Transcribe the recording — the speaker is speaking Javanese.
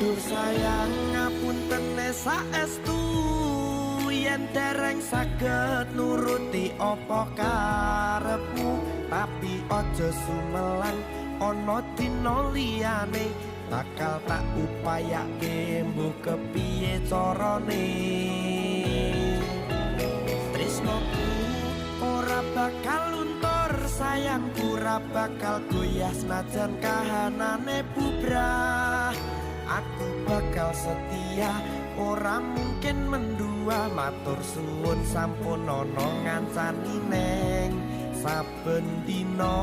Duh sayang, ngapuntene saestu yen dereng saged nuruti apa karepmu, tapi aja sumelang, ana dina liyane bakal tak upayake mbuh kepiye carane. Tresnoku ora bakal luntur, sayangku ora bakal goyah senajan kahanane bubrah. Aku bakal setia, ora mungkin mendua. Matur suwun sampun ana ngancani neng saben dina.